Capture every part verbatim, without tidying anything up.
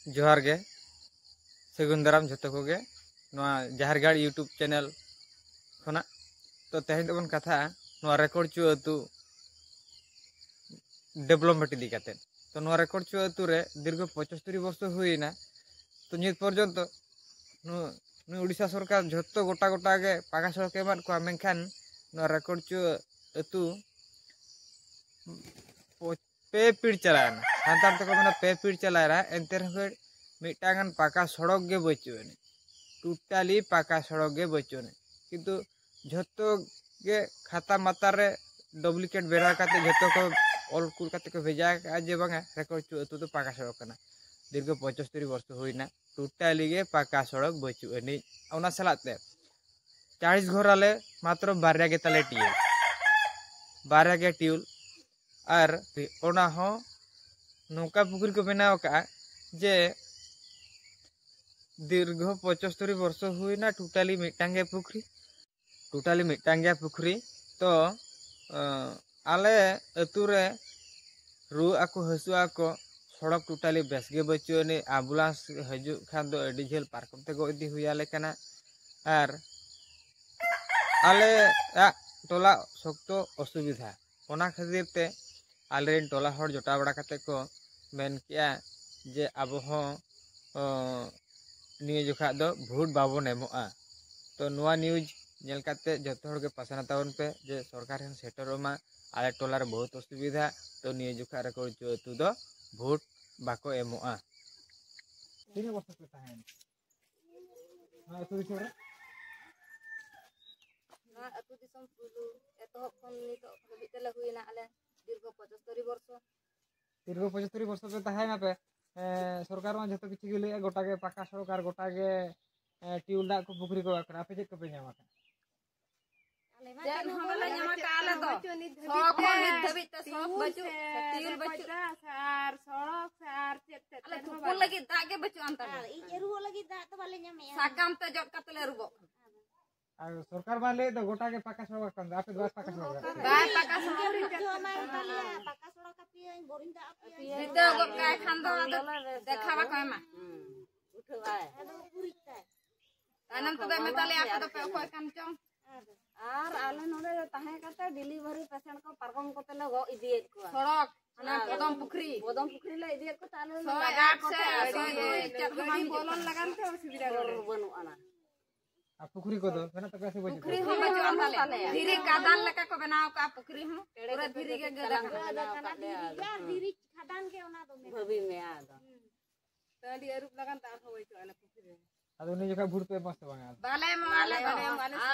ᱡᱚᱦᱟᱨ ᱜᱮ, ᱥᱟᱹᱜᱩᱱ ᱫᱟᱨᱟᱢ ᱡᱷᱚᱛᱚ ᱠᱚᱜᱮ ᱱᱚᱣᱟ ᱡᱟᱦᱮᱨ ᱜᱟᱲ YouTube ᱪᱮᱱᱮᱞ ᱠᱷᱚᱱᱟᱜ᱾ ᱛᱚ ᱛᱮᱦᱮᱧ ᱫᱚᱵᱚᱱ ᱠᱟᱛᱷᱟᱜᱼᱟ ᱱᱚᱣᱟ ᱨᱮᱠᱚᱲ ᱪᱩᱣᱟᱹ ᱟᱹᱛᱩ ᱰᱮᱵᱷᱞᱚᱯᱢᱮᱱᱴ ᱤᱫᱤ ᱠᱟᱛᱮ᱾ ᱛᱚ ᱱᱚᱣᱟ ᱨᱮᱠᱚᱲ ᱪᱩᱣᱟᱹ ᱟᱹᱛᱩ ᱨᱮ ᱫᱤᱨᱜᱷᱚ ᱯᱚᱸᱪᱟᱛᱛᱳᱨ ᱵᱚᱨᱥᱚ ᱦᱩᱭᱮᱱᱟ᱾ ᱛᱚ ᱱᱤᱛ ᱯᱚᱨᱡᱚᱱᱛᱚ ᱱᱩ-, ᱱᱩᱭ ᱩᱲᱤᱥᱥᱟ ᱥᱚᱨᱠᱟᱨ ᱡᱷᱚᱛᱚ ᱜᱚᱴᱟ ᱜᱚᱴᱟ ᱜᱮ ᱯᱟᱠᱟ ᱥᱚᱲᱚᱠ ᱮ ᱮᱢᱟᱫ ᱠᱚᱣᱟ, ᱢᱮᱱᱠᱷᱟᱱ ᱱᱚᱣᱟ ᱨᱮᱠᱚᱲ ᱪᱩᱣᱟᱹ ᱟᱹᱛᱩ ᱯᱚ-, ᱯᱮ ᱯᱤᱲ ᱪᱟᱞᱟᱣᱮᱱᱟ᱾ ᱥᱟᱱᱛᱟᱲ ᱛᱮᱠᱚ ᱢᱮᱱᱟ ᱯᱮ ᱯᱤᱲ ᱪᱟᱞᱟᱣᱮᱱᱟ, ᱮᱱᱛᱮ ᱨᱮᱦᱚᱸ ᱢᱤᱫᱴᱟᱝ ᱜᱟᱱ ᱯᱟᱠᱟ ᱥᱚᱲᱚᱠ ᱜᱮ ᱵᱟᱹᱪᱩᱜ ᱟᱹᱱᱤᱡ, ᱴᱳᱴᱟᱞᱤ ᱯᱟᱠᱟ ᱥᱚᱲᱚᱠ ᱜᱮ ᱵᱟᱹᱪᱩᱜ ᱟᱹᱱᱤᱡ᱾ ᱠᱤᱱᱛᱩ ᱡᱷᱚᱛᱚ ᱜᱮ ᱠᱷᱟᱛᱟ ᱢᱟᱛᱟ ᱨᱮ ᱰᱩᱯᱞᱤᱠᱮᱴ ᱵᱮᱱᱟᱣ ᱠᱟᱛᱮ ᱡᱷᱚᱛᱚ ᱠᱚ ᱚᱞ ᱠᱩᱞ ᱠᱟᱛᱮ ᱠᱚ ᱵᱷᱮᱡᱟ ᱟᱠᱟᱫᱼᱟ ᱡᱮ ᱵᱟᱝᱟ ᱨᱮᱠᱚᱲ ᱪᱩᱣᱟᱹ ᱟᱹᱛᱩ ᱫᱚ ᱯᱟᱠᱟ ᱥᱚᱲᱚᱠ ᱠᱟᱱᱟ᱾ ᱫᱤᱨᱜᱷᱚ ᱯᱚᱸᱪᱟᱛᱛᱳᱨ ᱵᱚᱨᱥᱚ ᱦᱩᱭᱱᱟ, ᱴᱳᱴᱟᱞᱤ ᱜᱮ ᱯᱟᱠᱟ ᱥᱚᱲᱚᱠ ᱵᱟᱹᱪᱩᱜ ᱟᱹᱱᱤᱡ᱾ ᱚᱱᱟ ᱥᱟᱞᱟᱜ ᱛᱮ ᱪᱟᱲᱤᱥ ᱜᱷᱚᱨ ᱟᱞᱮ ᱢᱟᱛᱨᱚ ᱵᱟᱨᱭᱟ ᱜᱮ ᱛᱟᱞᱮ ᱴᱤᱭᱩᱞ, ᱵᱟᱨᱭᱟ ᱜᱮ ᱴᱤᱭᱩᱞ᱾ ᱟᱨ ᱚᱱᱟ ᱦᱚᱸ ᱱᱚᱝᱠᱟ ᱯᱩᱠᱷᱨᱤ ᱠᱚ ᱵᱮᱱᱟᱣ ᱟᱠᱟᱫᱼᱟ ᱡᱮ ᱫᱤᱨᱜᱷᱚ ᱯᱚᱸᱪᱟᱛᱛᱳᱨ ᱵᱚᱨᱥᱚ ᱦᱩᱭᱱᱟ, ᱴᱳᱴᱟᱞᱤ ᱢᱤᱫᱴᱟᱝ ᱜᱮ ᱯᱩᱠᱷᱨᱤ, ᱴᱳᱴᱟᱞᱤ ᱢᱤᱫᱴᱟᱝ ᱜᱮ ᱯᱩᱠᱷᱨᱤ᱾ ᱛᱚ ᱟᱸ, ᱟᱞᱮ ᱟᱹᱛᱩ ᱨᱮ ᱨᱩᱣᱟᱹᱜ ᱟᱠᱚ, ᱦᱟᱹᱥᱩᱜ ᱟᱠᱚ, ᱥᱚᱲᱚᱠ ᱴᱳᱴᱟᱞᱤ ᱵᱮᱥ ᱜᱮ ᱵᱟᱹᱪᱩᱜ ᱟᱹᱱᱤᱡ᱾ ᱟᱢᱵᱩᱞᱟᱱᱥ ᱦᱤᱡᱩᱜ ᱠᱷᱟᱱ ᱫᱚ ᱟᱹᱰᱤ ᱡᱷᱟᱹᱞ ᱯᱟᱨᱠᱚᱢ ᱛᱮᱠᱚ ᱤᱫᱤ ᱦᱩᱭ ᱟᱞᱮ ᱠᱟᱱᱟ᱾ ᱟᱨ ᱟᱞᱮᱭᱟᱜ ᱴᱚᱞᱟ ᱥᱚᱠᱛᱚ ᱚᱥᱩᱵᱤᱫᱷᱟ᱾ ᱚᱱᱟ ᱠᱷᱟᱹᱛᱤᱨ ᱛᱮ ᱟᱞᱮᱨᱮᱱ ᱴᱚᱞᱟ ᱦᱚᱲ ᱡᱚᱴᱟᱣ ᱵᱟᱲᱟ ᱠᱟᱛᱮ ᱠᱚ ᱢᱮᱱ ᱠᱮᱜᱼᱟ ᱡᱮ ᱟᱵᱚ ᱦᱚᱸ, ᱚ, ᱱᱤᱭᱟᱹ ᱡᱚᱠᱷᱟᱜ ᱫᱚ ᱵᱷᱳᱴ ᱵᱟᱵᱚᱱ ᱮᱢᱚᱜᱼᱟ᱾ ᱛᱚ ᱱᱚᱣᱟ ᱱᱤᱭᱩᱡᱽ ᱧᱮᱞ ᱠᱟᱛᱮ ᱡᱚᱛᱚ ᱦᱚᱲ ᱜᱮ ᱯᱟᱥᱱᱟᱣ ᱛᱟᱵᱚᱱ ᱯᱮ ᱡᱮ ᱥᱚᱨᱠᱟᱨ ᱴᱷᱮᱱ ᱥᱮᱴᱮᱨᱚᱜ ᱢᱟ, ᱟᱞᱮ ᱴᱚᱞᱟ ᱨᱮ ᱵᱚᱦᱩᱛ ᱚᱥᱩᱵᱤᱫᱷᱟ᱾ ᱛᱚ ᱱᱤᱭᱟᱹ ᱡᱚᱠᱷᱟᱜ ᱨᱮᱠᱚᱲ ᱪᱩᱣᱟᱹ ᱟᱹᱛᱩ ᱫᱚ ᱵᱷᱳᱴ ᱵᱟᱠᱚ ᱮᱢᱚᱜᱼᱟ᱾ ᱛᱤᱱᱟᱹᱜ ᱵᱚᱪᱷᱚᱨ ᱯᱮ ᱛᱟᱦᱮᱸᱭᱮᱱᱟ ᱱᱚᱣᱟ ᱟᱹᱛᱩ ᱫᱤᱥᱚᱢ ᱨᱮ? ᱱᱚᱣᱟ ᱟᱹᱛᱩ ᱫᱤᱥᱚᱢ ᱯᱩᱭᱞᱩ ᱮᱛᱚᱦᱚᱵ ᱠᱷᱚᱱ ᱱᱤᱛᱚᱜ ᱦᱟᱹᱵᱤᱡ ᱛᱮᱞᱮ ᱦᱩᱭᱮᱱᱟ ᱟᱞᱮ ᱫᱤᱨᱜᱷᱚ ᱯᱚᱸᱪᱟᱛᱛᱳᱨ ᱵᱚᱨᱥᱚ᱾ ᱫᱤᱨᱜᱷᱚ ᱯᱚᱸᱪᱟᱛᱛᱳᱨ ᱵᱚᱨᱥᱚ ᱯᱮ ᱛᱟᱦᱮᱸᱭᱮᱱᱟ ᱯᱮ᱾ ᱮᱸ, ᱥᱚᱨᱠᱟᱨ ᱢᱟ ᱡᱷᱚᱛᱚ ᱠᱤᱪᱷᱩ ᱜᱮ ᱞᱟᱹᱭᱮᱫᱼᱟ, ᱜᱚᱴᱟ ᱜᱮ ᱯᱟᱠᱟ ᱥᱚᱲᱚᱠ ᱟᱨ ᱜᱚᱴᱟ ᱜᱮ, ᱮᱸ, ᱴᱤᱭᱩᱞ ᱫᱟᱜ ᱠᱚ ᱯᱩᱠᱷᱨᱤ ᱠᱚ ᱟᱠᱟᱱᱟ᱾ ᱟᱯᱮ ᱪᱮᱫ ᱠᱚᱯᱮ ᱧᱟᱢ ᱟᱠᱟᱫᱟ? ᱪᱮᱫ ᱦᱚᱸ ᱵᱟᱞᱮ ᱧᱟᱢ ᱟᱠᱟᱫᱼᱟ ᱟᱞᱮ ᱫᱚ᱾ ᱥᱚᱲᱚᱠ ᱦᱚᱸ ᱱᱤᱛ ᱫᱷᱟᱹᱵᱤᱡ ᱛᱮ ᱥᱚᱲᱚᱠ ᱵᱟᱹᱪᱩᱜ, ᱴᱤᱭᱩᱞ ᱵᱟᱹᱪᱩᱜ᱾ ᱥᱮ ᱟᱨ ᱥᱚᱲᱚᱠ ᱥᱮ ᱟᱨ ᱪᱮᱫ ᱛᱮᱫ ᱟᱞᱮ ᱪᱮᱫ ᱦᱚᱸ ᱛᱩᱯᱩᱱ ᱵᱟᱞᱮ ᱞᱟᱹᱜᱤᱫ ᱫᱟᱜ ᱜᱮ ᱵᱟᱹᱪᱩᱜ ᱟᱱ ᱛᱟᱞᱮᱭᱟ᱾ ᱟᱨ ᱤᱡ ᱟᱹᱨᱩᱵᱚᱜ ᱞᱟᱹᱜᱤᱫ ᱫᱟᱜ ᱫᱚ ᱵᱟᱞᱮ ᱧᱟᱢᱮᱜᱼᱟ᱾ ᱥᱟᱠᱟᱢ ᱛᱮ ᱡᱚᱫ ᱠᱟᱛᱮ ᱞᱮ ᱟᱹᱨᱩᱵᱚᱜ ᱠᱟᱱᱟ᱾ ᱟᱨ ᱥᱚᱨᱠᱟᱨ ᱢᱟ ᱞᱟᱹᱭᱮᱫ ᱫᱚ ᱜᱚᱴᱟ ᱜᱮ ᱯᱟᱠᱟ ᱥᱚᱲᱚᱠ ᱠᱟᱱ ᱫᱚ, ᱟᱯᱮ ᱫᱚ ᱵᱟᱭ ᱯᱟᱠᱟ ᱥᱚᱲᱚᱠ ᱠᱟᱱ ᱫᱚ? ᱵᱟᱭ ᱯᱟᱠᱟ ᱥᱚᱲᱚᱠ᱾ ᱯᱟᱠᱟ ᱥᱚᱲᱚᱠ ᱟᱯᱮᱭᱟᱹᱧ, ᱵᱳᱨᱤᱝ ᱫᱟᱜ ᱟᱯᱮᱭᱟᱹᱧ᱾ ᱡᱤᱛᱟᱹᱣ ᱜᱚᱫ ᱠᱟᱭ ᱠᱷᱟᱱ ᱫᱚ ᱟᱫᱚ ᱫᱮᱠᱷᱟ ᱵᱟᱠᱚ ᱮᱢᱟ᱾ ᱩᱴᱷᱟᱹᱣᱟᱭ᱾ ᱛᱟᱭᱱᱚᱢ ᱛᱮᱫᱚᱭ ᱢᱮᱛᱟ ᱞᱮᱭᱟ, ᱟᱯᱮ ᱫᱚᱯᱮ ᱚᱠᱚᱭ ᱠᱟᱱ ᱪᱚᱝ? ᱟᱨ ᱟᱞᱮ ᱱᱚᱰᱮ ᱛᱟᱦᱮᱸ ᱠᱟᱛᱮ ᱰᱮᱞᱤᱵᱷᱟᱨᱤ ᱯᱮᱥᱮᱱᱴ ᱠᱚ ᱯᱟᱨᱠᱚᱢ ᱠᱚᱛᱮ ᱞᱮ ᱜᱚᱜ ᱤᱫᱤᱭᱮᱫ ᱠᱚᱣᱟ᱾ ᱥᱚᱲᱚᱠ ᱚᱱᱟ ᱵᱚᱫᱚᱢ ᱯᱩᱠᱷᱨᱤ᱾ ᱵᱚᱫᱚᱢ ᱯᱩᱠᱷᱨᱤ ᱞᱮ ᱤᱫᱤᱭᱮᱫ ᱠᱚ ᱛᱟᱦᱞᱮ ᱥᱚᱭ ᱟᱴ ᱥᱮ ᱥᱚᱭ ᱫᱩᱭ ᱪᱮᱫ ᱦᱚᱸ ᱵᱟᱝ ᱦᱤᱡᱩᱜ ᱠᱟᱱᱟ᱾ ᱵᱟᱹᱱᱩᱜ ᱟᱱᱟ᱾ ᱟᱨ ᱯᱩᱠᱷᱨᱤ ᱠᱚᱫᱚ ᱢᱮᱱᱟᱜ ᱛᱟᱯᱮᱭᱟ ᱥᱮ ᱵᱟᱹᱪᱩᱜ? ᱯᱩᱠᱷᱨᱤ ᱦᱚᱸ ᱵᱟᱹᱪᱩᱜ ᱟᱱ ᱛᱟᱞᱮᱭᱟ᱾ ᱫᱷᱤᱨᱤ ᱠᱟᱫᱟᱱ ᱞᱮᱠᱟ ᱠᱚ ᱵᱮᱱᱟᱣ ᱠᱟᱜᱼᱟ ᱯᱩᱠᱷᱨᱤ ᱦᱚᱸ᱾ ᱯᱩᱨᱟᱹ ᱫᱷᱤᱨᱤ ᱜᱮ ᱜᱟᱫᱟ ᱠᱟᱱᱟ᱾ ᱫᱷᱤᱨᱤ ᱠᱷᱟᱫᱟᱱ ᱜᱮ ᱚᱱᱟ ᱫᱚ ᱵᱷᱟᱹᱵᱤ ᱢᱮ ᱟᱫᱚ᱾ ᱴᱟᱺᱰᱤ ᱟᱹᱨᱩᱵ ᱞᱟᱜᱟᱱ ᱫᱟᱜ ᱦᱚᱸ ᱵᱟᱹᱪᱩᱜ ᱟᱱᱟ ᱯᱩᱠᱷᱨᱤ ᱨᱮ᱾ ᱟᱫᱚ ᱩᱱᱤ ᱡᱚᱠᱷᱚᱱ ᱵᱷᱳᱴ ᱯᱮ ᱮᱢᱟ ᱥᱮ ᱵᱟᱝᱟ? ᱵᱟᱞᱮ ᱮᱢᱚᱜᱼᱟ, ᱟᱞᱮ ᱫᱚ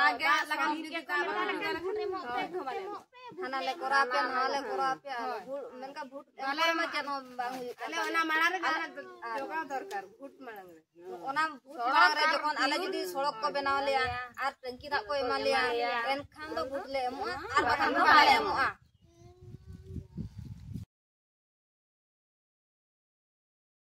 ᱟᱜᱮ ᱞᱟᱜᱟᱱ ᱡᱩᱫᱤ ᱠᱚ ᱮᱢᱚᱜᱼᱟ, ᱮᱱᱠᱷᱟᱱ ᱮᱢᱚᱜ ᱯᱮ, ᱮᱢᱚᱜ ᱯᱮ᱾ ᱦᱟᱱᱟ ᱞᱮ ᱠᱚᱨᱟᱣ ᱯᱮ, ᱱᱚᱣᱟ ᱞᱮ ᱠᱚᱨᱟᱣ ᱯᱮ, ᱟᱨ ᱵᱷᱳᱴ, ᱢᱮᱱᱠᱷᱟᱱ ᱵᱷᱳᱴ ᱮᱢ ᱯᱚᱨᱮ ᱢᱟ ᱪᱮᱫ ᱦᱚᱸ ᱵᱟᱝ ᱦᱩᱭᱩᱜ ᱠᱟᱱ ᱟᱞᱮ ᱚᱱᱟ ᱛᱟᱵᱚᱱᱟ᱾ ᱢᱟᱲᱟᱝ ᱨᱮ ᱡᱟᱦᱟᱸ ᱡᱚᱜᱟᱣ ᱫᱚᱨᱠᱟᱨ, ᱵᱷᱳᱴ ᱢᱟᱲᱟᱝ ᱨᱮ᱾ ᱚᱱᱟ ᱵᱷᱳᱴ ᱢᱟᱲᱟᱝ ᱨᱮ ᱡᱚᱠᱷᱚᱱ ᱟᱞᱮ ᱡᱩᱫᱤ ᱥᱚᱲᱚᱠ ᱠᱚ ᱵᱮᱱᱟᱣ ᱟᱞᱮᱭᱟ ᱟᱨ ᱴᱟᱝᱠᱤ ᱫᱟᱜ ᱠᱚ ᱮᱢᱟ ᱞᱮᱭᱟ, ᱮᱱᱠᱷᱟᱱ ᱫᱚ ᱵᱷᱳᱴ ᱞᱮ ᱮᱢᱚᱜᱼᱟ, ᱟᱨ ᱵᱟᱠᱷᱟᱱ ᱫᱚ ᱵᱟᱞᱮ ᱮᱢᱚᱜᱼᱟ᱾